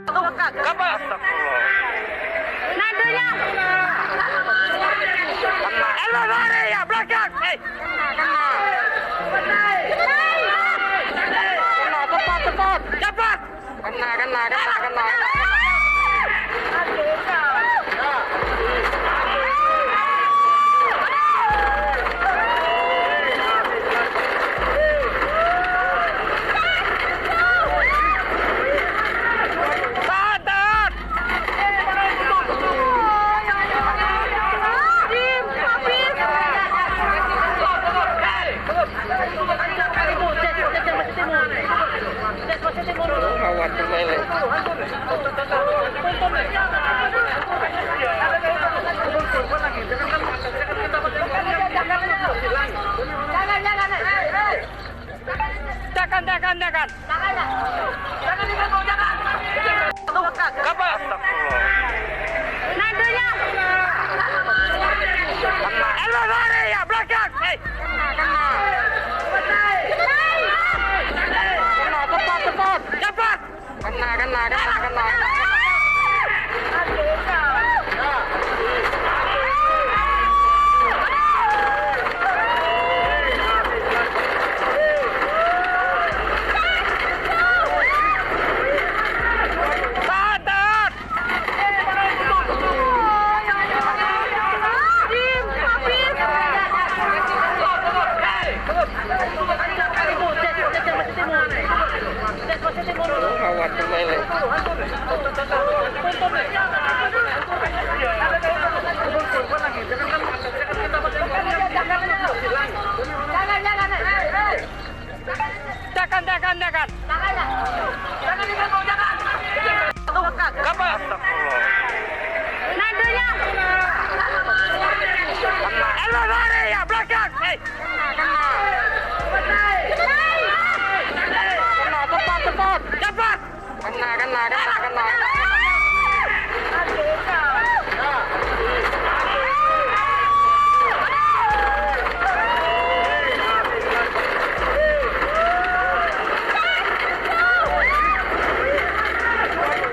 Kabar. Nadanya. Elok lari ya belakang. Hey. Kena, cepat, cepat. Cepat. Kena, kena, kena, kena. Tahan, tahan. Awas lele. Tekan, tekan, tekan. Kabar. Nadanya. Elok lari ya belakang. Hey. Kena, cepat, cepat. Cepat. Kena, kena, kena, kena. Tahan, tahan. Awas lele. Tekan, tekan, tekan. Kabar. Nadanya. Elok lari ya belakang. Hey. Kena, cepat, cepat. Cepat. Kena, kena, kena, kena.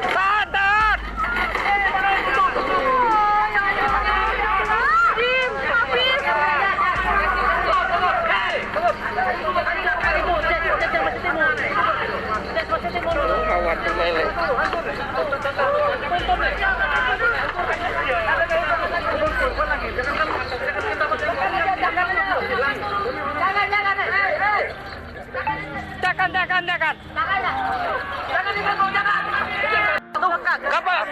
Tahan, tahan. Awas lele. Tekan, tekan, tekan. Kabar.